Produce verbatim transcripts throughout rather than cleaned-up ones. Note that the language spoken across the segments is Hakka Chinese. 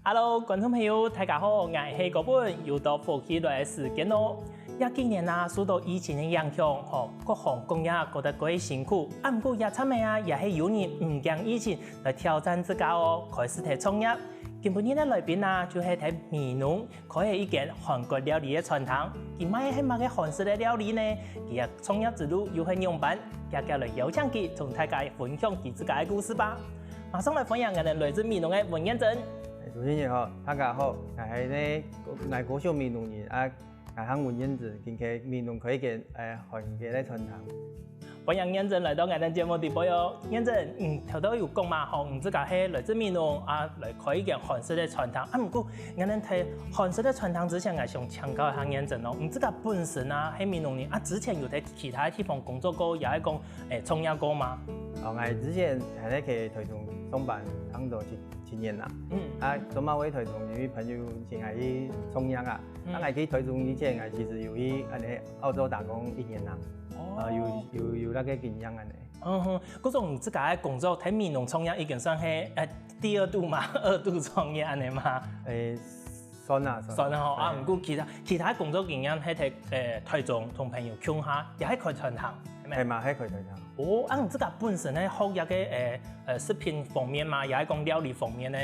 Hello，觀眾朋友，大家好，𠊎係高本，又到福氣來个時間咯。這幾年啊，受到疫情个影響，吼，各行各業過得過辛苦。啊，毋過這站仔啊，也係有人毋驚疫情來挑戰自家哦，開始在創業。今晡日个來賓啊，就係在美濃開了一間韓國料理个餐廳。佢賣个係麼个韓式个料理呢？佢个創業之路又係仰般？遽遽來邀請佢，同大家分享佢自家个故事吧。馬上來歡迎𠊎等來自美濃个溫彥正。主持人好，大家好，𠊎係呢，𠊎高雄美濃人啊，𠊎喊溫彥正，今个美濃開一間，呃，韓國个餐廳。歡迎彥正來到𠊎等節目裡背哦。彥正，嗯，頭頭有講嘛，吼，你自家係來自美濃啊，來開一間韓式个餐廳。啊，毋過，𠊎等在韓式个餐廳之前，𠊎想請教一下彥正哦，你自家本身啊，係美濃人啊，之前有在其他地方工作過，也係講，誒，創業過嗎？哦，𠊎之前還在台中上班，差不多七，七年啦。嗯。啊，做麼个會台中，因為朋友請𠊎去創業啊。嗯。啊，𠊎去台中以前，𠊎其實有去恁呢澳洲打工一年啦。哦。啊，有，有，有那個經驗恁呢。嗯哼，故所你自家个工作，在美濃創業已經算係，呃，第二度嘛，二度創業恁呢嘛？誒，算啦，算啦。算啦吼，啊，嘿。毋過其他，其他工作經驗，係在，呃，台中同朋友共下，也係開餐廳，係無？係嘛，係開餐廳。哦，啊，你自家本身係學這個，呃，呃，食品方面嘛，也係講料理方面呢？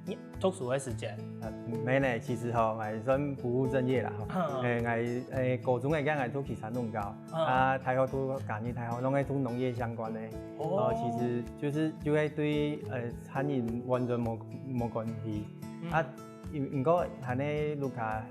你讀書个時間？呃，無呢，其實吼，𠊎算不務正業啦，吼。嗯。誒，𠊎，誒，高中个時間𠊎讀第三農教，嗯。啊，大學讀嘉義大學，攏係讀農業相關个。哦。哦，其實就是，就會對，呃，餐飲完全無，無關係。嗯。啊，毋，毋過，還係屋下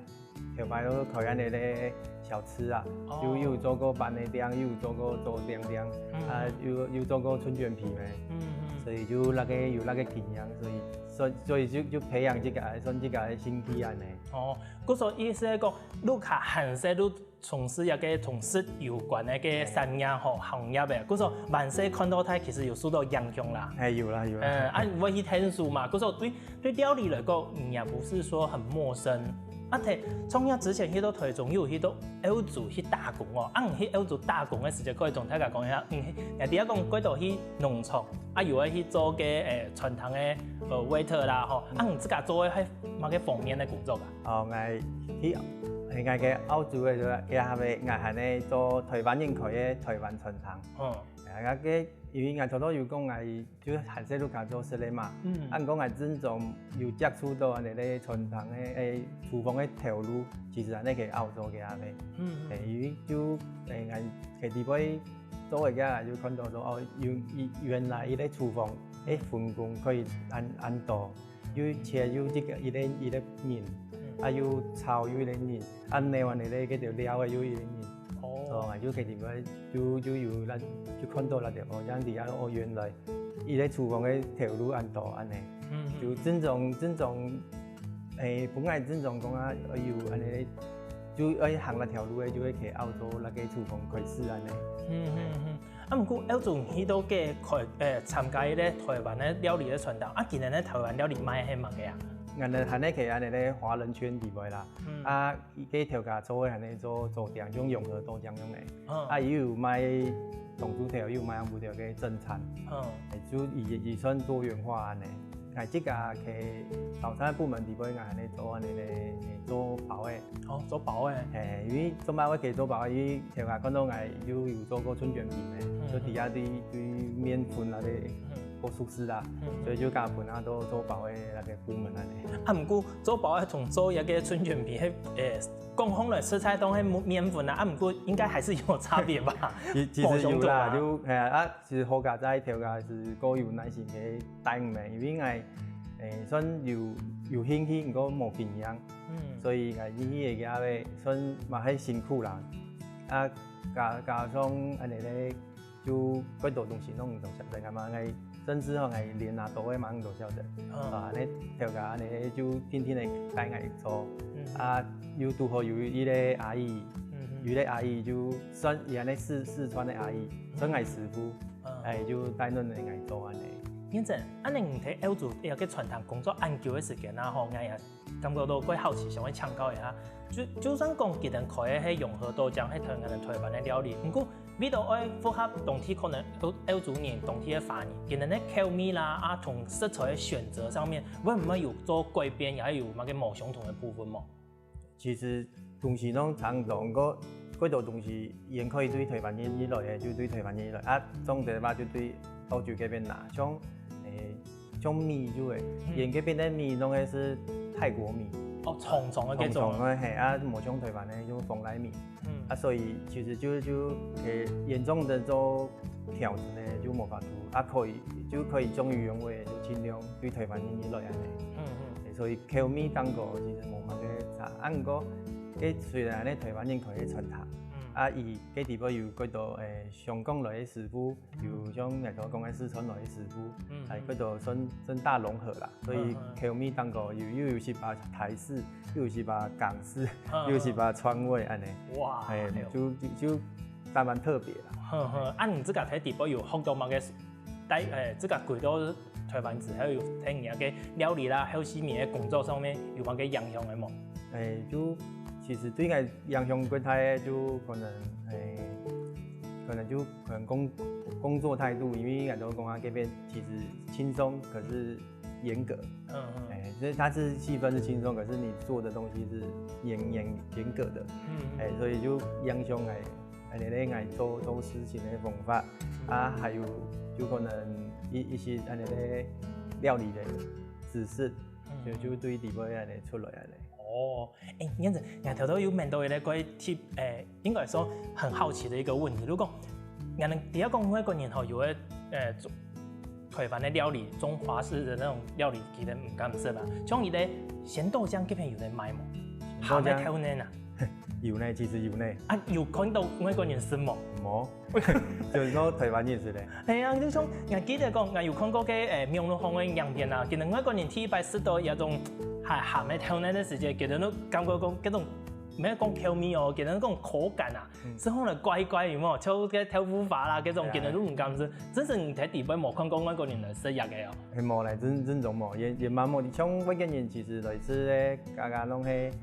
頭擺有開恁呢个小吃啊，哦。又，又有做過粄仔店，又有做過糕點店，嗯。啊，又，又做過春捲皮咩，嗯，嗯。所以就那個，有那個經驗，所以，所以，所以就，就培養這個，算這個興趣恁呢。哦，故所意思係講，屋下還細就從事一個同食有關个，个產業吼，行業个，故所還細看到大，其實有受到影響啦。哎，有啦，有啦。嗯，啊，你會去𢯭手嘛，故所對 對料理來講，你也不是說很陌生。啊，在創業之前，去到台中，又有去到歐洲去打工哦。啊，你去歐洲打工个時間，可以同大家講一下，嗯，你知影講，過到去農場，啊，又愛去做个，誒，餐廳个，呃，waiter啦，吼。啊，你自家做个係麼个方面个工作啊？哦，𠊎去，誒，𠊎去歐洲个時候，該下个，𠊎還在做台灣人開个台灣餐廳。嗯。啊，該个，因為𠊎頭頭有講，𠊎 就還細就開始做食个嘛。嗯。啊，毋過𠊎真正有接觸到恁呢个餐廳个，誒，廚房个頭路，其實恁呢去歐洲个啊咧。嗯。誒，因為就，誒，𠊎在裡背做个，就看到說，哦，有，原來一個廚房，誒，分工可以恁，恁多，又切又這個一個，一個人，嗯。啊，又炒又一個人，啊，拿恁呢个，該條料个又一個人。哦。哦，就在裡背就，就有那，就看到那條，哦，恁樣，哦，原來 佢个廚房个頭路恁多恁呢。嗯，嗯。就正宗，正宗，誒，本來正宗講啊，愛有恁呢，就愛行該條路个，就會去歐洲該个廚房開始恁呢。嗯，嗯，嗯。啊，毋過歐洲去到个開，誒，參加一個台灣个料理个餐廳，啊，今年个台灣料理賣係麼个啊？𠊎等還在去恁呢个華人圈裡背啦。嗯。啊， 佢个頭家做个恁呢做，做點像永和豆漿樣个。嗯。啊，又有賣東豬頭，又有賣紅烏頭个正餐。嗯。誒，就佢，佢算多元化恁呢。𠊎自家去早餐部門裡背，𠊎還在做恁呢个，誒，做包个。哦，做包个。誒，因為做麼个去做包个，因為頭家看到𠊎又有做過春捲皮咩，嗯。就知影對，對麵粉啊个，嗯。 過熟識啦，嗯。所以就加分啊，做，做包个該个部門恁呢。啊，毋過做包个同做一個春捲皮，係，誒，講起來實在當係麵粉啊，啊，毋過應該還是有差別吧？其，其實有啦，無相同啊。就，係啊，啊，其實好佳哉頭家係過有耐心个帶𠊎，因為𠊎，誒，算有，有興趣，毋過無經驗，嗯。所以𠊎入去个時節算嘛還辛苦啦。啊，加，加上恁呢个 就幾多東西攏毋曉得，該嘛，𠊎甚至吼，𠊎連拿刀个嘛毋曉得。嗯。啊，恁呢頭家恁呢就定定个帶𠊎做。嗯。啊，又堵好有一個阿姨，嗯，嗯。有一個阿姨就算佢恁呢四，四川个阿姨，嗯。算𠊎師傅，嗯。誒，就帶等𠊎做恁呢。彥正，恁呢你在歐洲這個餐廳工作恁久个時間啊，吼，𠊎也 感覺到蓋好奇，想愛請教一下。就，就算講佢等開个係永和豆漿，係台灣个台灣个料理，毋過為著愛符合當地可能歐、歐洲人、當地个華人，佢等个口味啦，啊，同食材个選擇上面，會毋會有做改變，也有麼个無相同个部分無？其實東西攏差毋多，毋過幾多東西，原可以對台灣人入來个，就對台灣人入來，啊，總得吧就對澳洲這邊拿，像，誒，像米就會，嗯。原這邊个米攏會係泰國米。哦，長長个這種。長長个，嘿，啊，無像台灣个，就蓬萊米。嗯。啊，所以其實就、就，誒，嚴重个做調整呢，就無法度，啊，可以，就可以忠於原味，就盡量對台灣人入來恁呢。嗯，嗯。所以口味當中其實無麼个差，啊，毋過，誒，雖然呢台灣人可以傳達，嗯。啊，佢這地方有幾多，誒，香港來个師傅，有像𠊎頭講个四川來个師傅，嗯，嗯。還有幾多算、算大融合啦。 所以口味當中有、又有一把台式，又有一把港式，嗯，嗯。又有一把川味恁呢。哇，哎喲。就、就、就還蠻特別啦。呵呵，啊，你自家在底部有學到麼个，在，誒，自家回到台灣之後，有對你个料理啦，還有細微个工作上面有麼个影響个無？哎，就其實對𠊎影響最大个，就可能，哎，可能就可能工、工作態度，因為𠊎都講啊，這邊其實輕鬆，可是 嚴格。嗯，嗯。哎，所以它是氣氛是輕鬆，可是你做的東西是嚴、嚴、嚴格的。嗯，嗯。哎，所以就影響𠊎，哎，恁呢𠊎做、做事情个方法，嗯。啊，還有就可能一、一些恁呢个料理个知識，嗯。就、就對底背恁呢出來恁呢。哦，誒，燕子，你頭頭有問到一個關於，誒，應該說很好奇的一個問題。如果，𠊎等知講外國人吼，有个，誒，做、台灣个料理、中華式的那種料理，佢等毋敢食啦。像你个鹹豆漿這片有得賣無？鹹豆漿。鹹个豆奶啊？有呢，其實有呢。啊，有看到外國人食無？無。 就係講台灣人食个。係啊，就像𠊎記得講，𠊎有看過个，誒，網路項个影片啊，佢等外國人第一擺食到這種鹹鹹个豆奶个時節，佢等都感覺講，這種，毋係講口味哦，佢等講口感啊，嗯。食起來怪怪，有無？像該豆腐花啦，這種，係啊。佢等都毋敢食。真係你在底背無看過外國人來食這个哦。係無咧，真、真正無，也、也蠻無。像外國人其實來食个，家家攏係，誒，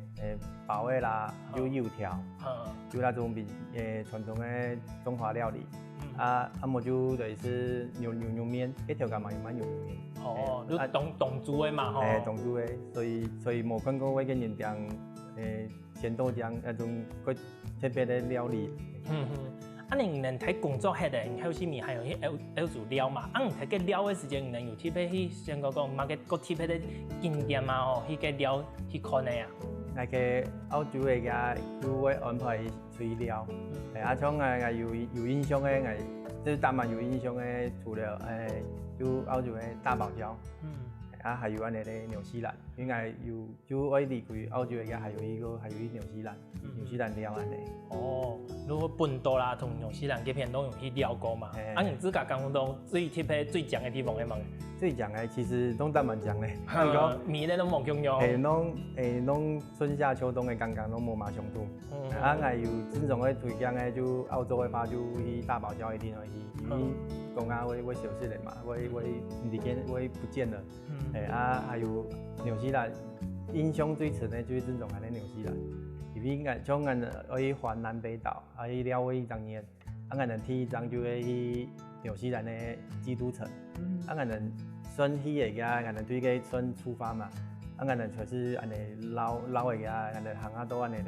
包个啦，哦。有油條。嗯。有那種比，誒，傳統个中華料理。 嗯。啊，啊，無就類似牛、牛肉麵，該條街嘛有賣牛肉麵。哦，嘿，就當、啊，當晝个嘛，吼。嘿，當晝个，所以、所以無看過外國人點，誒，鹹豆漿那種个特別个料理。嗯，嗯。啊，你等在工作歇个，你後續你還有去歐、歐洲尞嘛？啊，你在該尞个時間，你等有特別去想過講，麼个个特別个景點啊，吼，去該尞去看个啊？該个澳洲个呀，就會安排 去尞。嗯。嘿，啊，像𠊎、𠊎有、有印象个，𠊎就當然有印象个，除了，誒，就澳洲个大堡礁，嗯。啊，還有恁呢个紐西蘭，因為𠊎有、就愛離開澳洲个，還有一個，還有去紐西蘭，嗯。紐西蘭尞恁呢。哦，如果本島啦，同紐西蘭這片都有去尞過嘛。嘿。啊，你自家感覺到最特別、最靚个地方係麼个？最靚个其實都當蠻靚个，呃，美麗都無共樣。嘿，攏、誒，攏春夏秋冬个感覺攏無麼相同。 嗯。啊，𠊎有真正个推薦个，就澳洲个話，就去大堡礁一定要去，因為嗯。講啊，會、會消失个嘛，會、會毋見、會不見了。嗯。誒，啊，還有紐西蘭，印象最深个就係真正个紐西蘭，因為𠊎、像𠊎愛去環南北島，啊，去尞个一隻月， 啊，𠊎等第一站就會去紐西蘭个基督城。嗯。啊，𠊎等算去个，𠊎等對該算出發嘛。啊，𠊎等就係恁呢繞、繞个，𠊎等行啊到恁呢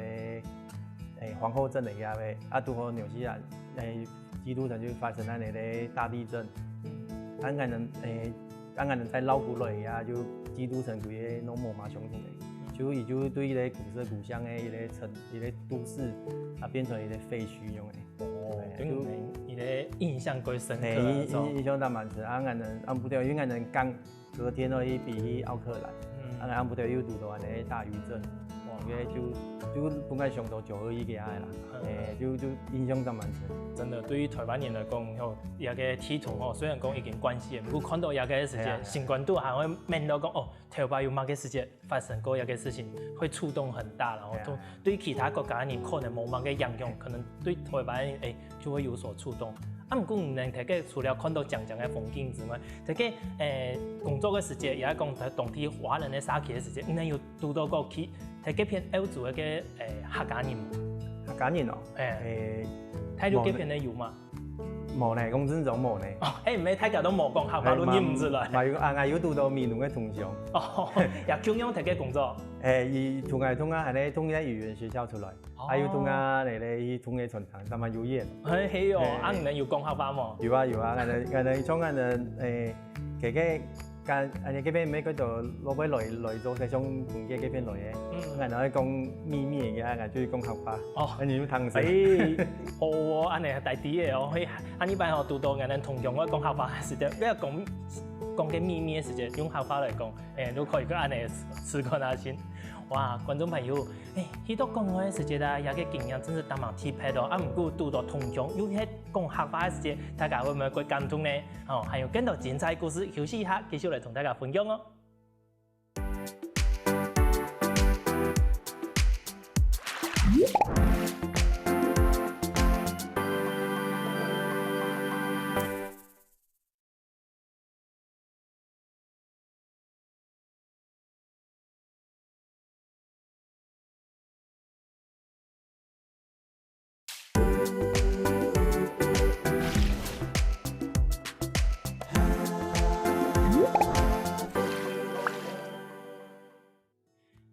个，誒，皇后鎮个位，啊，拄好紐西蘭，誒，基督城就發生恁呢个大地震。嗯。啊，𠊎等，誒，啊，𠊎等再繞過來啊，就基督城規个攏無麼相同个。嗯。就佢就對該古色古香个一個城、一個都市，啊，變成一個廢墟樣个。 哦，哎，就對你个印象較深刻啊，嘿，印、係吧？印、印象當蠻深。啊，𠊎等，啊，毋對，因為𠊎等剛隔天而已飛去奧克蘭，嗯。啊，啊，毋對，又堵到恁呢大餘震，哇。該就、就本來想到九二一个啊啦，嗯。哎，就、就印象當蠻深。真的，對於台灣人來講，吼，這個地圖吼，雖然講已經關係了，毋過看到這個時間，係啊，係啊。心肝肚還會愐到講，哦，頭擺有麼个時間 發生過一個事情，會觸動很大，然後對，對其他國家人可能無麼个影響，可能對台灣人，誒，就會有所觸動。啊，毋過你等在該除了看到靚靚个風景之外，在該，誒，工作个時節，也講在當地華人个社區个時節，你等有堵到過去，在該片歐洲个，誒，客家人無？客家人哦，誒，誒，大陸該片个有嗎？無呢，講真正無呢。哦，係毋係大家都無講客話，都認毋出來。嘛有啊，𠊎有堵到美濃个同鄉。哦，也共樣在該工作。誒，佢同𠊎同啊，恁樣同一個語言學校出來，哦。啊又同啊，那個，佢同個餐廳，當然有緣。嘿，嘿喲，嘿。啊你們有講客話無？有啊有啊，𠊎等𠊎等像𠊎等，誒，這個 該，恁樣這片毋係該兜落尾來來做，係像中介這片來个，嗯。𠊎等愛講秘密个，𠊎就講客話，哦。恁樣就聽死。哎，好哦，恁樣大膽个哦，嘿，恁樣擺吼，堵到𠊎等同鄉愛講客話个時節，愛講講个秘密个時節，用客話來講，哎，都可以去恁樣試看下先。哇，觀眾朋友，哎，去到國外个時節啊，這個經驗真係當蠻特別哦。啊毋過堵到同鄉又係講客話个時節，大家會毋會過感動呢？哦，還有更多精彩故事，休息一下，繼續來同大家分享哦。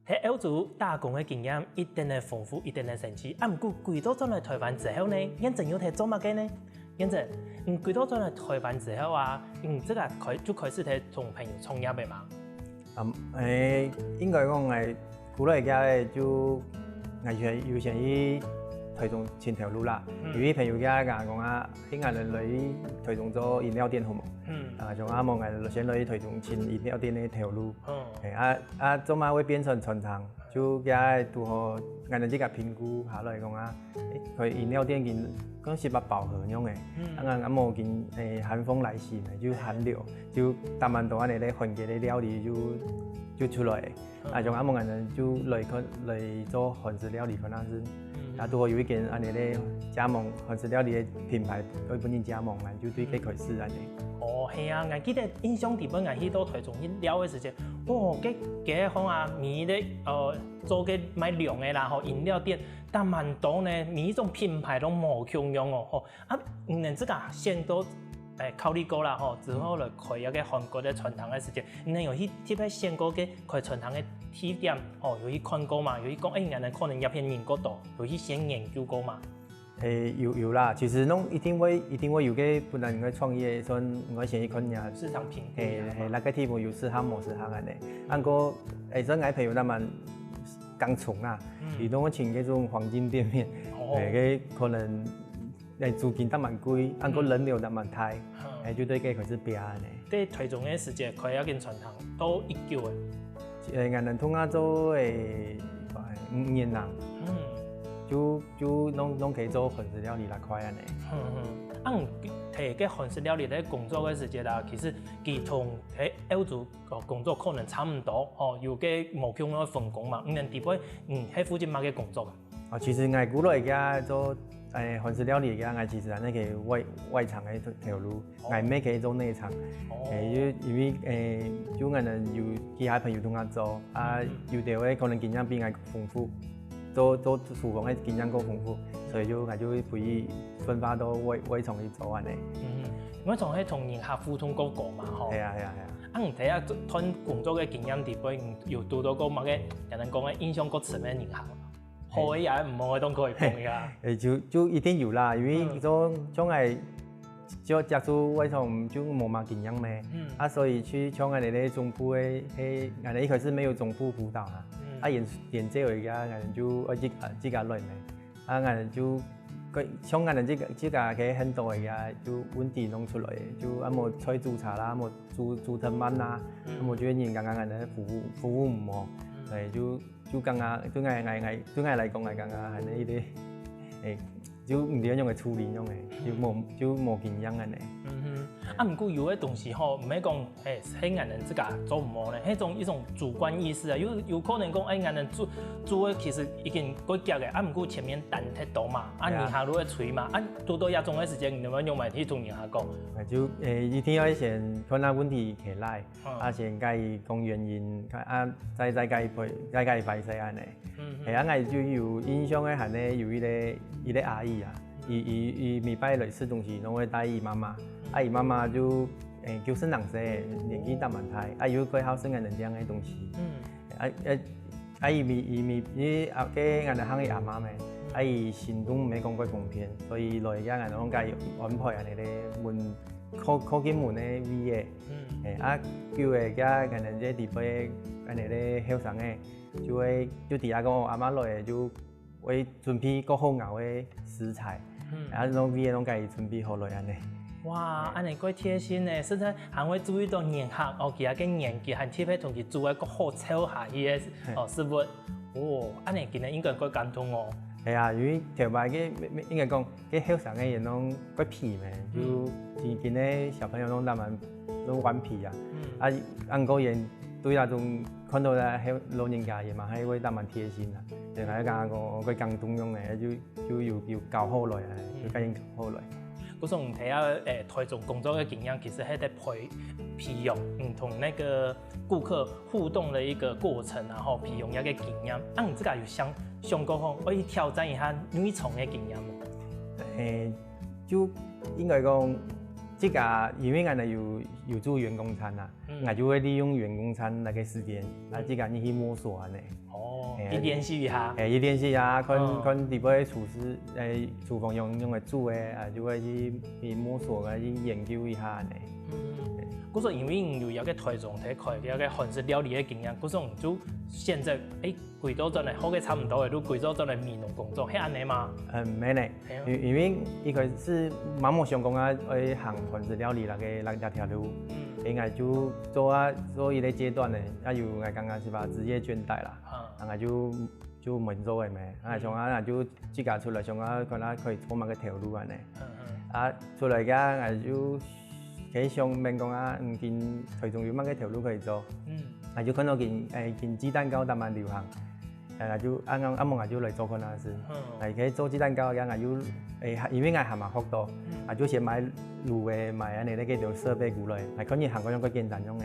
在歐洲打工个經驗一定係豐富，一定係神奇。啊毋過歸到轉來臺灣之後呢，燕珍又在做麼个呢？燕珍，你歸到轉來臺灣之後啊，你自家開就開始在同朋友創業个嘛？ 嗯，誒，應該講𠊎古來个就，𠊎有有先去臺中尋頭路啦。嗯。有位朋友佢講啊，誒，𠊎來來臺中做飲料店好無？嗯。啊，就啊無，𠊎先來臺中尋飲料店个頭路。嗯。誒，啊啊，做麼會變成餐廳？就佢堵好，𠊎等自家評估下來講啊， 誒，開飲料店緊，講食飽飽和樣誒。嗯。啊，𠊎啊無緊，誒，寒風來襲呢，就寒流，就打蠻多恁樣个韓國个料理就就出來。嗯。啊，像啊無𠊎等就來看來做韓式料理，可能係，嗯。啊，堵好有一間恁樣个加盟韓式料理个品牌，愛分人加盟啊，就對該開始恁樣。哦，係啊，𠊎記得印象裡背，𠊎去到臺中去尞个時節，哦，該該項啊，米个，呃，做个賣涼个啦，吼，飲料店， 打蠻多呢，每一種品牌都無共樣哦，吼。啊，你等自家選到，誒，考慮過啦，吼，之後來開一個韓國个餐廳个時節，你等有去特別選過个開餐廳个地點，吼，有去看過嘛？有去講，誒，𠊎等可能這片人較多，有去先研究過嘛？誒，有有啦，其實攏一定會一定會有个，本來你愛創業，算你愛先去看人家市場評估一下嘛。嘿，嘿，該個地方有適合無適合恁樣。啊，毋過，誒，像𠊎朋友他們 剛從啊，嗯。佢都尋該種黃金店面，哦。誒，該可能，誒，租金當蠻貴，啊，嗯。个人流當蠻大，嗯。誒，就對該開始變恁樣。在臺中个時節開一間餐廳，都幾久誒？誒，𠊎等同下做誒，五年啦。嗯。就就攏攏可以做韓式料理來開恁樣。嗯嗯。啊，你在該韓式料理个工作个時節啦，其實佢同在歐洲 哦，工作可能差毋多，吼，有个無共个分工嘛。你等底背，嗯，係負責麼个工作啊？哦，其實𠊎過來个做，誒，韓式料理个，𠊎其實係該個外外場个頭路，哦。𠊎毋係做內場。哦。誒，因為因為誒，就𠊎等有其他朋友同𠊎做，啊，嗯。有个會可能經驗比𠊎豐富，做做廚房个經驗較豐富，所以就𠊎就會分佢分發到外外場去做恁樣。嗯，外場係同人客互動較高嘛，吼。係啊係啊係啊。 啊，你在這段工作个經驗底背，你有堵到過麼个，人講个印象較深个人客？好个也毋好个，都可以講一下。誒，就就一定有啦，因為，嗯。做像𠊎就接觸外場就無麼經驗咩，嗯。啊，所以去像𠊎等个總部个，係，𠊎等一開始沒有總部輔導啊，嗯。啊，連連接一下，𠊎等就愛自家自家來咩。 啊，𠊎就个像𠊎等自家自家个很多个啊，就問題弄出來，就啊無菜煮差啦，無煮煮忒慢啦，嗯。啊無就係人家𠊎等服務服務毋好，嗯。所以就就剛剛對𠊎𠊎𠊎對𠊎來講，𠊎剛剛還係一個，誒，就毋知樣个處理樣个，就無就無經驗个呢。嗯哼，啊，毋過有个東西吼，毋係講 嘿，係𠊎等自家做毋好呢，係種一種主觀意識啊，有有可能講，哎，𠊎等做做个其實已經夠遽个，啊，毋過前面等忒多嘛，啊，對啊。人客都會催嘛，啊，堵到這種个時間，你有無用嘛去同人客講？啊，就誒，一定愛先看下問題起來，嗯。啊，先佮佢講原因，啊，再再佮佢賠，再佮佢歹勢恁呢。嗯嗯。係啊，𠊎就有印象个，還係有一個一個阿姨啊，佢佢佢每擺來食東西，攏會帶佢媽媽，啊佢媽媽就誒九十零歲，年紀當蠻大，啊又過好食𠊎等个東西。嗯。啊啊啊佢每佢每佢啊該𠊎等喊佢阿媽咩，啊佢行動毋係講蓋方便，所以來个𠊎等攏該安排恁樣咧，門靠靠近門个位个。嗯。誒啊久个該𠊎等這底背恁樣咧後生个，就會就知啊講哦阿媽來个就 會準備較好咬个食材，嗯。啊攏味个攏家己準備好來恁樣。哇，恁樣蓋貼心呢，甚至還會注意到人客哦，佢个年紀還特別同佢煮个較好湊下去个哦食物。哦，恁樣今日應該蓋感動哦。係啊，因為頭擺个應該講，个後生个人攏蓋皮咩，就今今个小朋友攏當然攏頑皮啊，啊，啊毋過人對那種看到个老人家也嘛還會當蠻貼心啊，就來講講蓋感動樣个，就 就有有教好來啊，就甲因教好來。故所你提到誒台中工作个經驗，其實係在培培養你同那個顧客互動的一個過程，然後培養一個經驗。啊，你自家有想想過講，愛去挑戰一下內場个經驗無？誒，就應該講，自家因為𠊎等有有做員工餐啊，嗯。𠊎就會利用員工餐那個時間，啊，自家去摸索安尼。 哦，去練習一下。誒，去練習啊，看看底背廚師，誒，廚房用用个煮个，啊，就會去去摸索个，去研究一下呢。嗯，故所因為你有一個台中在開一個韓式料理个經驗，故所你就選擇，誒，歸到轉來，學个差毋多个，就歸到轉來美濃工作，係安尼嗎？嗯，無呢。 因因為一開始嘛無想講啊，愛行韓式料理那個那那條路，應該就做啊做一個階段呢，啊有𠊎感覺係吧，職業倦怠啦，啊𠊎就就毋做个咩，啊想啊就自家出來想啊，看啊可以做麼个頭路安呢，啊出來个𠊎就可以想問講啊，嗯，今台中有麼个頭路可以做，啊就看到今誒今雞蛋糕當蠻流行。 啊就啊啊無啊就來做看啊先，啊可以做雞蛋糕，啊又誒因為𠊎還無學到，啊就先買滷个買安尼个該種設備過來，啊看人行過用較簡單用个，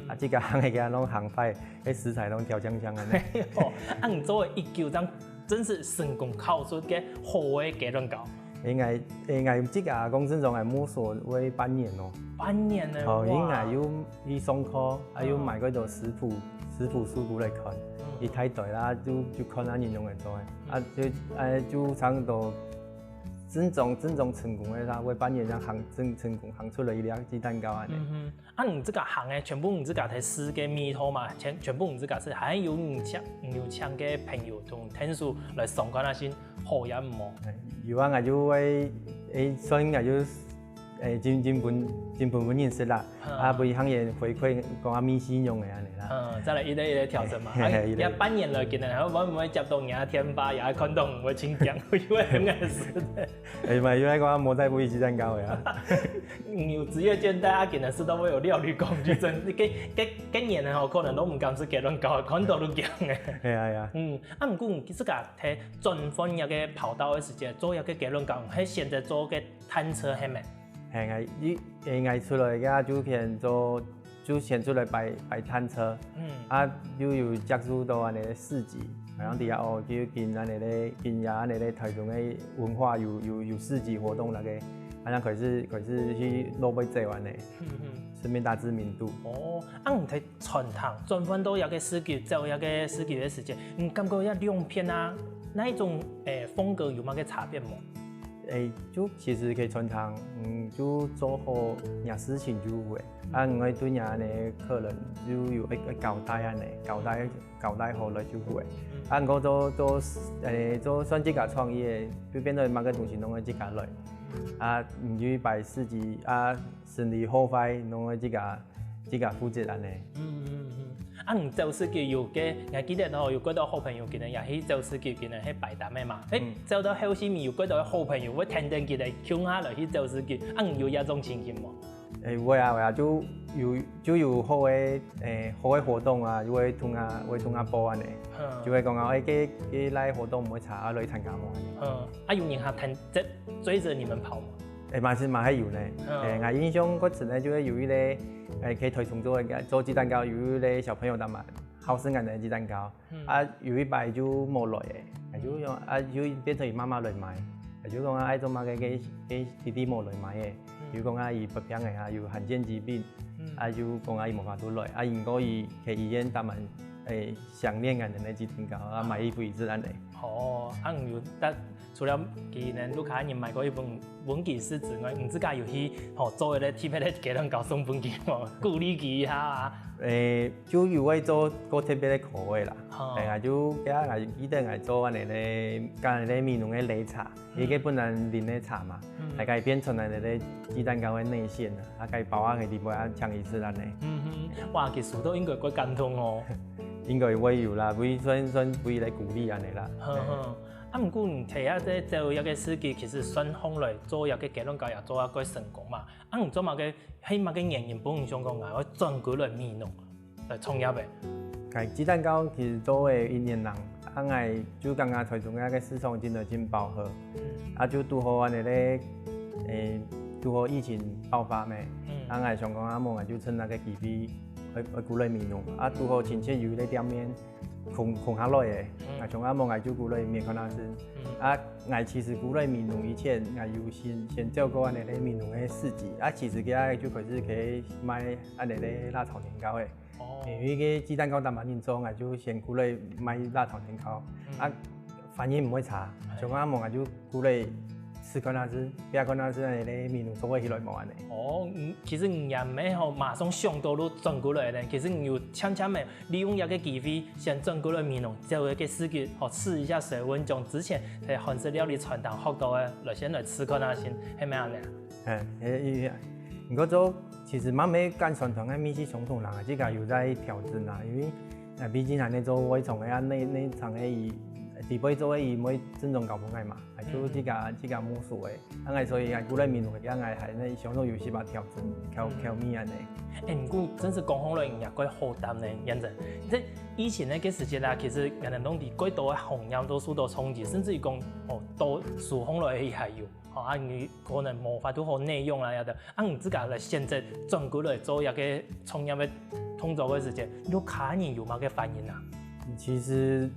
啊自家行个佢攏行快，該食材攏挑強強个呢。哦，啊你做一久，這樣真是成功考出个好个雞卵糕。 應該應該這個公司中來摸索會半年哦。半年呢，哦，應該有去上課，啊有買過多食譜食譜書過來看，一大堆啦，就就看啊人用來做个，啊就誒就差不多正宗正宗成功个啦，會半年正行正成功行出來一粒雞蛋糕安尼。 啊你自家行个，全部你自家在試个味道嘛，全全部你自家試，還有你請你有請个朋友同𢯭手來上課啊先好也毋好？有啊，𠊎就會誒算𠊎就誒盡盡分盡分分認識啦，啊分佢行業回饋講啊味緒仰仔安尼啦。嗯，再來一個一個調整嘛，啊也半年了，今日還會毋會接到你个電話，也看到你會盡驚，因為很愛食。 誒，嘛，因為講無再不一雞蛋糕呀。你有職業倦怠，啊，可能食到會有料理恐懼症。該該該年的吼，可能都毋敢食雞卵糕，看到都驚誒。係啊係啊。嗯，啊，毋過你自家在轉換一個跑道的時間，做一個雞卵糕，係選擇做個攤車係無？係啊，一誒，𠊎出來个就先做 就先出來擺擺攤車，啊又有接觸到安尼个市集，然後底下哦，就跟安尼个跟呀安尼个台中个文化有有有市集活動那個，啊，然後開始開始去落尾走安尼，順便打知名度。哦，啊，你在餐廳轉換到一個市集，走一個市集的時間，你感覺這兩片啊，哪一種誒風格有麼个差別無？ 誒，就其實可以餐廳，嗯，就做好若事情就會，啊，毋會對若安尼客人就有一個交代安尼，交代交代好了就會。啊，毋過做做誒做算自家創業，就變到麼个東西攏愛自家來。啊，毋就擺市集啊，生理好壞攏愛自家 自家負責安尼。嗯嗯嗯。啊，你走市集有个，𠊎記得吼，有幾多好朋友今日也去走市集，今日去擺攤个嘛。誒，走到後尾有幾多好朋友會跈等佢來共下來去走市集，啊，你有這種情形無？誒，會啊會啊，就有就有好个誒好个活動啊，又會同啊會同啊報安尼，就會講啊，誒，該該來活動毋會差，啊，來參加無安尼。嗯，啊，有人還跈追追著你們跑無？ 誒，嘛係嘛係有呢。誒，𠊎印象較深个就係有一個誒，去台中做个做雞蛋糕，有一個小朋友當蠻好食𠊎个雞蛋糕，啊，有一擺就無來誒，就用啊就變成佢媽媽來買，就講啊，愛做麼个个个弟弟無來買个，就講啊，佢發病个啊，有罕見疾病，啊，就講啊，佢無法度來，啊，毋過佢去醫院打滿誒想念个人个雞蛋糕，啊，買一杯子恁呢。哦，啊，你有，但除了佢等屋下人買過一本文具書之外，你自家有去吼做一個特別个雞蛋糕送分佢無？鼓勵佢一下啊。誒，就有會做過特別个口味啦。哦。哎呀，就今日記得來做恁呢个，跟个美濃个擂茶。 佢个本來啉个茶嘛，大概變成了个雞蛋糕个內餡啊，啊，該包啊，該地方啊，搶一次恁呢。嗯哼，哇，佢收到應該會感動哦。應該會有啦，會算算會來鼓勵恁呢啦。呵呵，啊，毋過你提下這這一個時機，其實算紅來做一個雞卵糕也做啊，蓋成功嘛。啊，你做麼个，係麼个原因，分你想講啊，愛轉歸來美濃？ 來創業个。該雞蛋糕其實做个一年零，啊，𠊎就感覺臺中个市場真个真飽和，啊，就堵好恁呢个，誒，堵好疫情爆發咩，啊，𠊎想講啊，無𠊎就趁該個機會，愛愛歸來美濃，啊，堵好親戚有一個店面空空下來个，𠊎想啊，無𠊎就歸來面看下先。啊，𠊎其實歸來美濃以前，𠊎有先先走過恁呢个美濃个市集，啊，其實佢就開始去賣恁呢个辣炒年糕个。 哦。因為該雞蛋糕當多人做，𠊎就先歸來賣辣炒年糕，啊，反應毋會差，想講啊無𠊎就歸來試看下先，試看下先恁呢个美濃做會起來無恁呢。哦，嗯，其實你也毋係吼馬上想到就轉歸來呢，其實你有漸漸个利用這個機會，先轉歸來美濃，做一個市集，吼，試一下水溫，將之前在韓式料理餐廳學到个，來先來試看下先，係毋係恁呢？嗯，誒，毋過做 其實嘛無跟傳統个味緒相同啦，自家有在調整啦，因為，呃，畢竟還在做外場个啊，內內場个佢，底背做个佢毋會正宗搞分𠊎嘛，啊，就自家自家摸索个，啊，𠊎所以𠊎歸來美濃个，𠊎還在想說有時把調整調調味恁呢。誒，毋過真係講好了，人家怪好擔呢，認真。這以前个个時節啦，其實人人都知，蓋多个行業都受到衝擊，甚至於講，哦，到手上來个還有。 吼，啊，你可能無法度好內用啊，有的，啊，你自家來選擇轉歸來做一個創業个動作个時節，屋下人有麼个反應啊？其實，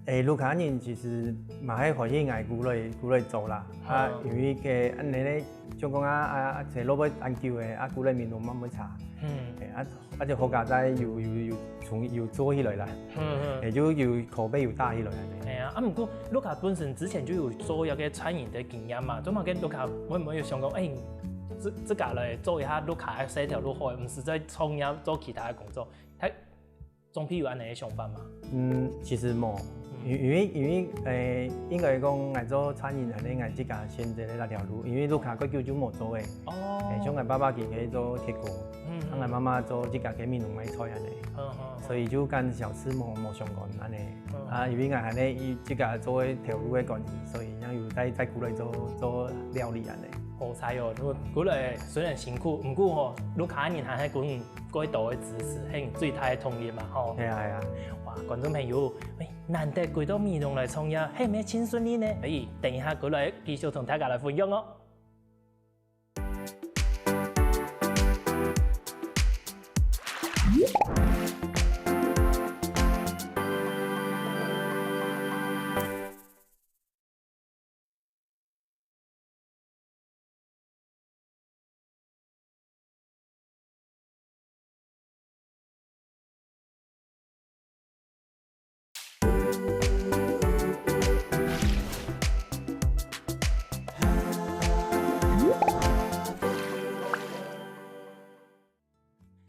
誒，屋下人其實嘛還歡喜𠊎歸來歸來做啦，啊，因為个恁呢咧，像講啊啊，在落尾恁久个，啊，歸來面都慢慢差，嗯，誒，啊， 啊，就好佳哉有有有從有做起來啦，嗯嗯，也就有口碑有打起來。哎呀，啊，毋過屋下本身之前就有做一個餐飲个經驗嘛，做麼个屋下會毋會有想講，誒，自自家來做一下屋下个事頭就好，毋使再創業做其他个工作，佢總係有恁呢个想法嘛？嗯，其實無，因因為因為誒，應該講，𠊎做餐飲還係𠊎自家選擇个那條路，因為屋下蓋久就無做个。 哦，誒，像𠊎爸爸佢係做鐵鍋，嗯，啊，𠊎媽媽做自家个美濃賣菜恁呢，嗯嗯，所以就跟小吃無無相關恁呢。啊，因為𠊎還係以自家做个頭路个關係，所以正有再再歸來做做料理恁呢。好彩哦，如果歸來雖然辛苦，毋過吼，屋下人還係分你蓋多个支持，係你最大个動力嘛吼。係啊係啊。哇，觀眾朋友，喂，難得歸到美濃來創業，係毋係盡順利呢？所以等一下歸來繼續同大家來分享哦。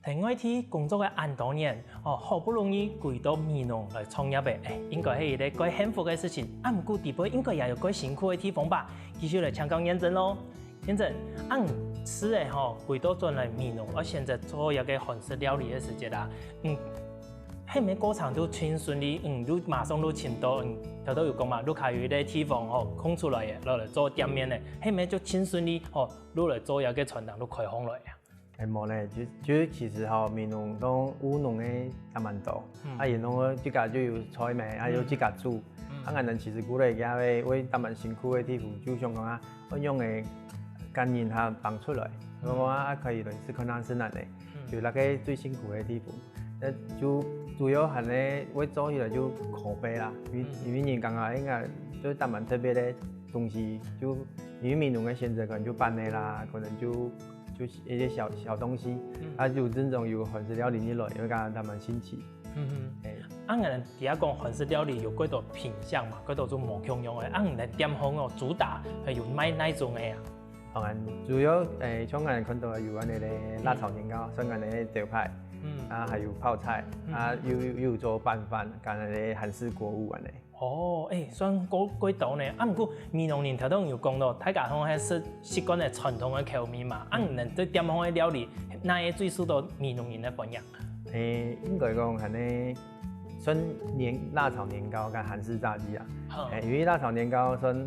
在外地工作个恁多年，哦，好不容易歸到美濃來創業个，誒，應該係一個蓋幸福个事情。啊，毋過底背應該也有蓋辛苦个地方吧？繼續來請教燕珍咯。 燕珍，恁樣仔吼，歸到轉來美濃，愛選擇做一個韓式料理个時節啊，嗯，係毋係過程都盡順利，嗯，就馬上就尋到，嗯，頭頭有講嘛，屋下有一個地方吼，空出來个，落來做店面个，係毋係就盡順利吼，落來做一個餐廳就開放來啊？誒，無呢，就就其實吼，美濃當務農个還蠻多，啊，然後自家就有菜咩，啊，有自家煮，啊，𠊎等其實過來也會會還蠻辛苦个地方，就想講啊， 愛用个跟人客放出來，我講啊，可以來試看下先恁呢，就那個最辛苦个地方。呃，就主要還係會做起來就口碑啦，因為因為人講啊，應該就還蠻特別个東西，就因為美濃个選擇可能就粄仔啦，可能就就一些小小東西，嗯，啊，就真正有韓式料理入來，因為剛剛他們興起。嗯哼，哎，啊，𠊎等底下講韓式料理有幾多品項嘛，幾多種無共樣个，啊，你等店項哦，主打係有賣哪種个啊？當然，主要誒，像𠊎等看到有恁呢个辣炒年糕，算恁呢个招牌，嗯，啊，還有泡菜，嗯，啊，又又有做拌飯，跟恁呢个韓式鍋物恁呢。 哦，誒，算過過多呢。啊，毋過美濃人頭先有講到，大家好像係食習慣了傳統个口味嘛。啊，你等在店項个料理，哪個最受到美濃人个歡迎？誒，應該講還係算年辣炒年糕跟韓式炸雞啊。好，誒，因為辣炒年糕算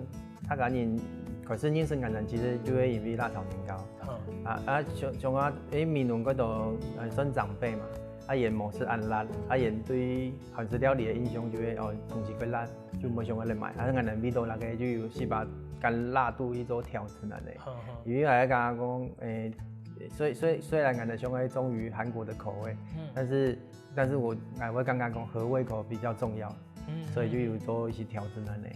大家人開始認識𠊎等，其實就係因為辣炒年糕。好，啊啊，像像啊，誒，美濃該度呃算長輩嘛，啊，佢無食恁辣，啊，佢對 韓式料理个印象就係哦，東西較辣，就無想愛來買。啊，𠊎等味道那個就有試把跟辣度去做調整恁呢。因為𠊎感覺講，誒，雖雖雖然𠊎等想愛忠於韓國的口味，但是但是我𠊎會感覺講合胃口比較重要，所以就有做一些調整恁呢。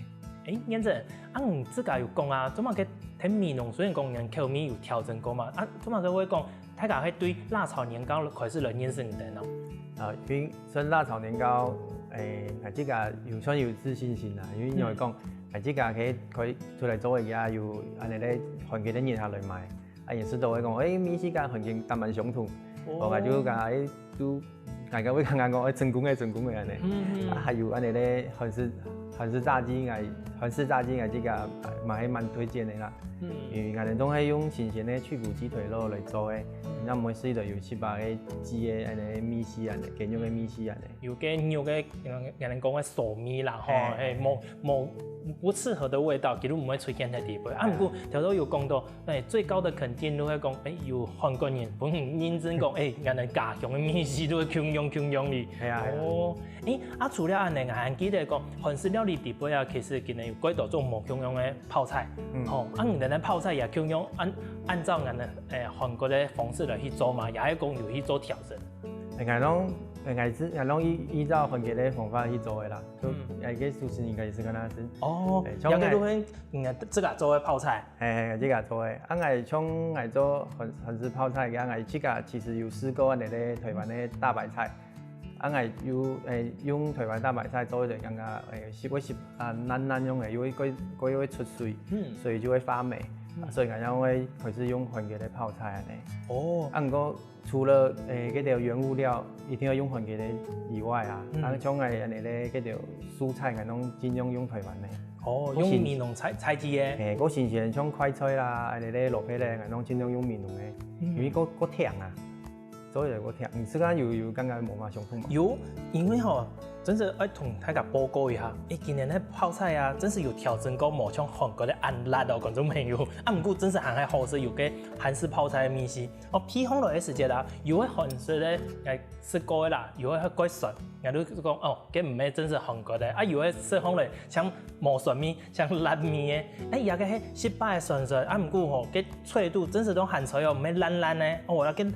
誒，燕珍，啊，你自家有講啊，做麼个在美濃雖然講你口味有調整過嘛，啊，做麼个會講 大家係對辣炒年糕開始來認識你等哦。啊，因為算辣炒年糕，誒，𠊎自家有算有自信心啦，因為因為講，𠊎自家可以可以出來做一下，有恁呢咧，韓國个人下來買，啊，也係都會講，誒，美食跟韓國當蠻相同，哦，𠊎就講，誒，就大家會剛剛講，誒，成功个，成功个恁呢。嗯嗯。啊，還有恁呢咧，韓式韓式炸雞，𠊎韓式炸雞𠊎自家蠻蠻推薦个啦。 嗯，因為𠊎等都係用新鮮个去骨雞腿肉來做个，那毋會試著有七八个雞个恁呢味緒恁呢，雞肉个味緒恁呢。有个肉个，人人講个臊味啦，吼，嘿，無無不適合的味道，其實毋會出現在底背。啊，毋過頭頭有講到，誒，最高的肯定都會講，誒，有韓國人分你認證講，誒，𠊎等家鄉个味緒都會共樣共樣哩。係啊，係啊。哦，誒，啊，除了恁呢，𠊎還記得講，韓式料理底背啊，其實今日有幾多種無共樣个 泡菜。吼，啊，你等个泡菜也共樣按按照𠊎等誒韓國个方式來去做嘛，也係講有去做調整。誒，𠊎攏誒，𠊎係𠊎攏依依照韓國个方法去做个啦，就誒个壽司應該也係跟佢係。哦，也个都係你自家做个泡菜。嘿嘿，自家做个。啊，𠊎像𠊎做韓韓式泡菜个，𠊎自家其實有試過恁呢个台灣个大白菜。 啊，𠊎有誒用台灣大白菜做一個，感覺誒係會係啊爛爛樣个，因為過過會出水，所以就會發黴，所以𠊎正會開始用韓國个泡菜恁呢。哦，啊，毋過除了誒這兜原物料一定要用韓國个以外啊，啊，像𠊎恁呢咧，這兜蔬菜𠊎攏盡量用台灣个。哦，用美濃菜菜地个。誒，過新鮮像快菜啦，恁呢咧蘿蔔咧，𠊎攏盡量用美濃个，因為過過甜啊。 做一個聽，你自家有有感覺無嘛相同嘛？有，因為吼，真係愛同大家報告一下，誒，今年个泡菜啊，真係有調整過無像韓國个恁辣哦，觀眾朋友。啊，毋過真係還係好食，有个韓式泡菜个味緒。哦，譬方來个時節啊，有个韓式个，誒，食過个啦，有个較酸，𠊎就講哦，該毋係真係韓國个，啊，有个食方來像無酸味， 像辣味个，誒，這個係失敗个酸酸，啊，毋過吼，該脆度真係當還在哦，毋會爛爛个，哦，那個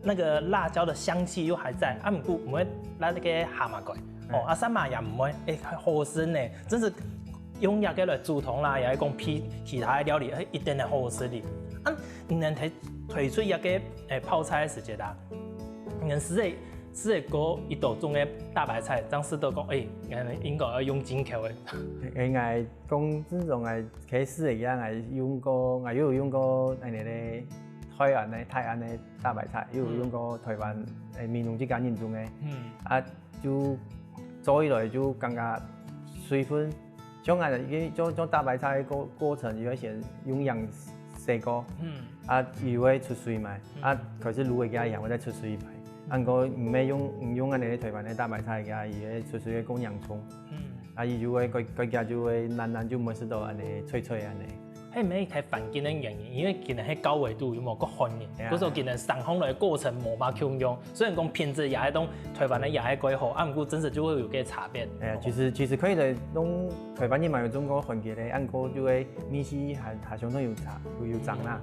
那個辣椒的香氣又還在，啊，毋過毋會辣該个蛤蟆蓋，哦，啊，三麻也毋會，誒，好食呢，真係用這個來煮湯啦，也係講其其他个料理，誒，一定會好食哩。啊，你能推推出這個誒泡菜个時節啊，你能試誒試誒過一道種个大白菜，正試到講，誒，應該愛用進口个。誒，𠊎 講真正，𠊎開始个，𠊎用過，𠊎又有用過恁呢个泰安个泰安个大白菜，又有用過台灣誒美濃自家人種个，啊，就做起來就感覺水分，像𠊎个做做大白菜个過過程，佢會先用鹽洗過，啊，佢會出水嘛，啊，開始滷个時候會再出水嘛，啊，毋過毋係用毋用恁呢个台灣个大白菜个，佢會出水个過嚴重。 啊，佢就會該該隻就會爛爛，就毋會食到恁呢脆脆恁呢。係毋係太環境个原因？因為今年係高緯度，有無？較寒个，所以今年生出來个過程無麼共樣。雖然講品質也係當台灣个也係較好，啊，毋過真實就會有个差別。哎呀，其實其實可以个，攏台灣人嘛有種過韓國个，啊，毋過就會味緒還還相當有差，有有差啦。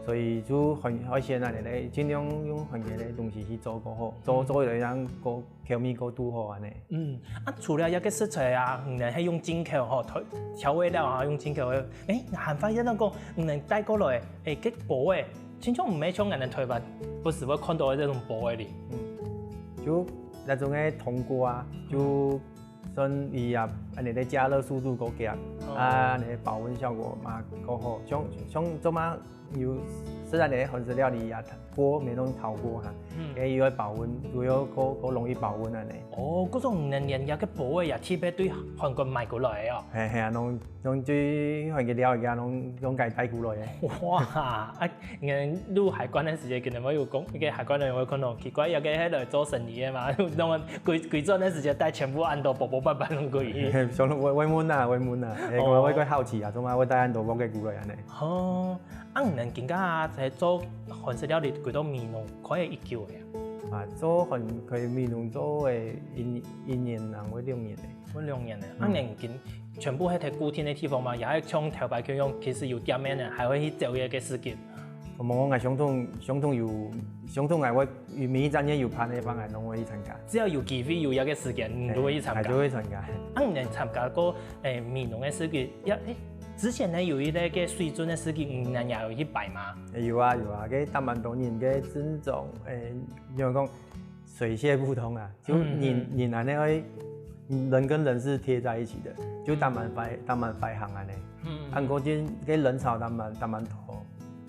所以就海海鮮啊，你盡量用海鮮个東西去做較好，做做到讓个口味較堵好安尼。嗯，啊，除了這个食材啊，你等係用進口吼，調調味料啊，用進口个，誒，還發現到講，你等帶過來，誒，个粄仔，親像毋係像𠊎等台灣不時會看到个這種粄仔哩。嗯，就那種个通過啊，就算佢啊，安尼个加熱速度較強，啊，安尼保溫效果嘛較好，像像做嘛。 有食安尼个韓式料理啊，粄，美濃陶粄哈，嗯，佢又愛保溫，又愛較較容易保溫安尼。哦，故所你等連這个粄仔也特別對韓國買過來个哦。係係啊，攏攏對韓國料理啊，攏攏該帶過來个。哇，啊，你等入海關个時節，可能會有講，該个海關人會看到奇怪，這个係來做生理个嘛，攏規規轉个時節帶全部恁多薄薄板板攏過去。想會會問啊，會問啊，誒，哦，我會會好奇啊，做麼會帶恁多薄个過來安尼？哦。 啊，你等今下在做韓式料理，幾多美濃開了幾久了啊？啊，做韓開美濃做誒一一年零會兩年誒。會兩年了。啊，你等今全部係在固定个地方嗎？也係像頭擺共樣，其實有店面呢，還會去走一个市集？無，𠊎相同相同有相同𠊎會每一站也有辦个方案，攏會去參加。只要有機會有一个時間，你都會去參加。誒，就會參加。啊，你等參加過誒美濃个市集，也誒 之前呢有一个个水準个市集，你等也有去擺嗎？有啊有啊，該當蠻多人个正宗，誒，仰般講，水洩不通啊，就人人安尼愛，人跟人是貼在一起的，就當蠻繁當蠻繁忙安尼。嗯，啊，毋過今該人潮當蠻當蠻多。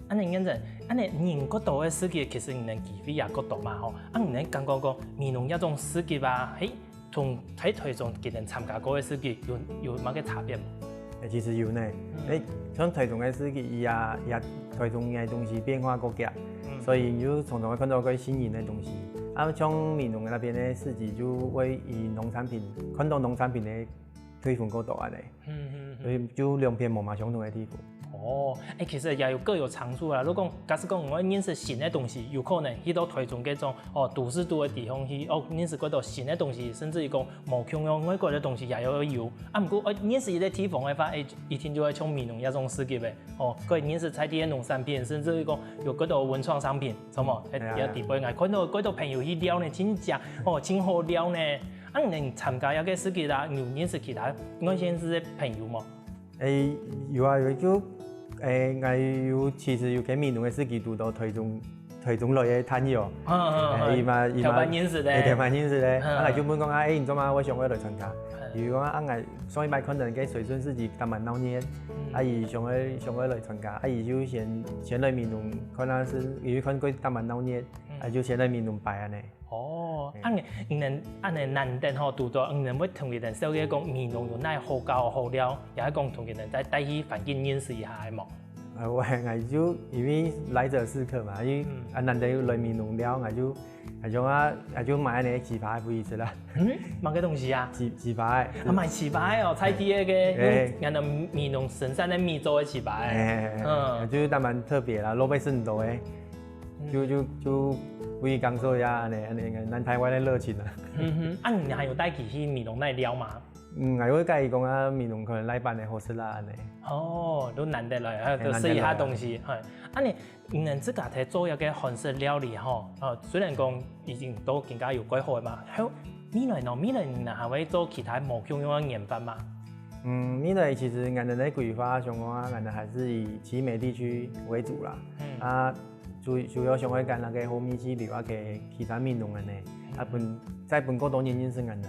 安尼認真，安尼人較多个市集，其實你等機會也較多嘛吼。啊，你等感覺講美濃這種市集啊，嘿， 同在台中佢等參加過个市集有有麼个差別無？誒，其實有呢。誒，像台中个市集，佢也也台中个東西變化較遽，所以你就常常會看到較新穎个東西。啊，像美濃該片个市集就會以農產品，看到農產品个推廣較多安尼。 嗯嗯，所以就兩片無麼相同个地方。哦，誒，其實也有各有長處啦。如果講假使講𠊎認識新个東西，有可能去到台中該種哦都市肚个地方去，哦認識較多新个東西，甚至於講無共樣外國个東西也有有。啊，毋過哦認識一个地方个話，誒，一定就會像美濃這種市集个，哦，可以認識在地个農產品，甚至於講有較多文創商品，什麼？誒，也底背𠊎看到較多朋友去尞呢，真正哦真好尞呢。 啊，你參加這个市集啦，你有認識其他外縣市个朋友無？誒，有啊有，就誒，𠊎有其實有去美濃个市集堵到台中台中來个朋友，誒，佢嘛佢嘛頭擺認識个，誒，頭擺認識个，啊，𠊎就問講啊，誒，你做麼會想愛來參加？佢講啊，啊，𠊎上一擺看到个水準市集當蠻鬧熱，啊，佢想愛想愛來參加，啊，佢就先先來美濃看下先，佢看過當蠻鬧熱，啊，就先來美濃擺安尼。 哦，恁樣，恁樣恁樣難得吼，堵到恁樣會同佢等紹介講美濃有哪好搞好尞，也係講同佢等再帶去環境認識一下，係無？啊，𠊎𠊎就因為來者是客嘛，因為啊難得來美濃尞，𠊎就𠊎就啊𠊎就買恁樣个粢粑分佢食啦。嗯，麼个東西啊？粢粢粑。啊，買粢粑哦，在地个，用美濃生產个米做个粢粑。嗯，就當蠻特別啦，落尾食毋到个。 就就就為感受一下恁樣恁樣南台灣个熱情啊。嗯哼，啊你還有帶佢去美濃那尞嗎？嗯，𠊎會佮佢講啊，美濃可能哪班个好食啦恁樣。哦，都難得來，啊，都食一下東西，嘿。啊你你自家在做一个韓式料理吼，哦，雖然講已經都更加有規劃嘛，還有未來呢？未來你還會做其他無共樣个研發嗎？嗯，未來其實𠊎等个規劃想講啊，𠊎等還是以奇美地區為主啦。嗯。啊 主主要想愛揀該个好味緒，比如話去其他美濃恁樣，啊分再分較多人認識𠊎等。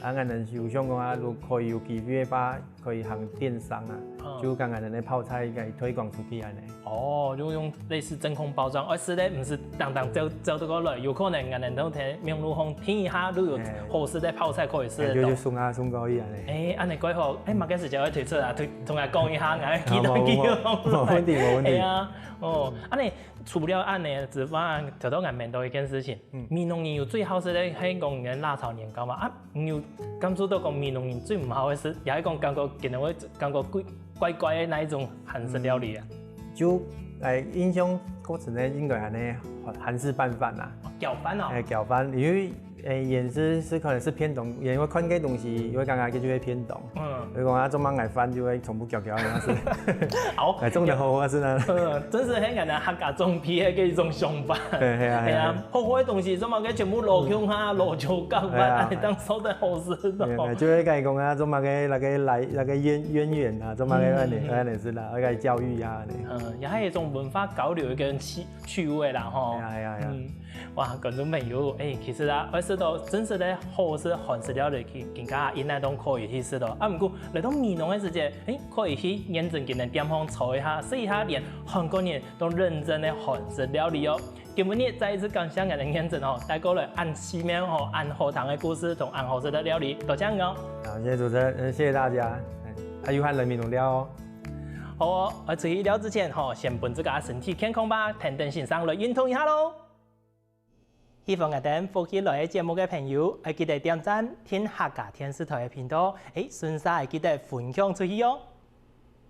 啊𠊎等有想講啊，如果可以有機會个話，可以行電商啊，就將𠊎等个泡菜該推廣出去恁樣。哦，就用類似真空包裝，而係咧毋係單單走走得過來，有可能𠊎等都在網路上訂一下，都有好食个泡菜可以食得到。就就送啊送過去恁樣。誒，恁樣蓋好，誒，麼个時節會推出啊？推同𠊎講一下，𠊎記得記得。無問題，無問題。係啊，哦，恁樣 除了恁樣之外，頭頭𠊎問到一件事情，美濃人有最好食个係講你个辣炒年糕嘛？啊，你有感受到講美濃人最毋好个食，也係講感覺可能會感覺怪怪怪个那一種韓式料理啊？就誒印象較深个應該恁樣韓韓式拌飯啊。哦，攪飯哦。誒，攪飯，因為誒，也是是可能是便當，因為看个東西，因為剛剛就會便當。嗯，所以講啊，做麼个飯就會全部攪攪啊，是，好，哎，種得好啊，是呢。嗯，真是很簡單，客家種皮个一種想法。對，係啊，哎呀係啊。，好好个東西，做麼个全部攞共下，攞就搞哎呀完，恁樣當做得好食對咯。就係講啊，做麼个那個來那個淵淵源啊，做麼个恁樣嗯恁樣是啦，那個教育啊，恁樣。嗯，也係一種文化交流个趣趣味啦，吼。哎呀哎呀哎呀嗯，哇，觀眾朋友，誒，其實啊，愛食到真實个好食韓式料理，其更加應該當可以去食咯。啊，毋過來到美濃个時節，誒，可以去認真今个店項坐一下，試一下連韓國人都認證个韓式料理哦。今晡日再一次感謝𠊎个認真哦，帶過來恁奇妙吼、恁好聽个故事同恁好食个料理，多謝你哦。好，謝謝主持人，呃謝謝大家。哎，啊，有閒來美濃尞哦。好哦，愛出去尞之前吼，先分自家身體健康吧，跈等先生來運動一下咯。喜歡𠊎等福氣來个節目个朋友，愛記得點讚、訂客家電視台个頻道，誒，順續愛記得分享出去哦。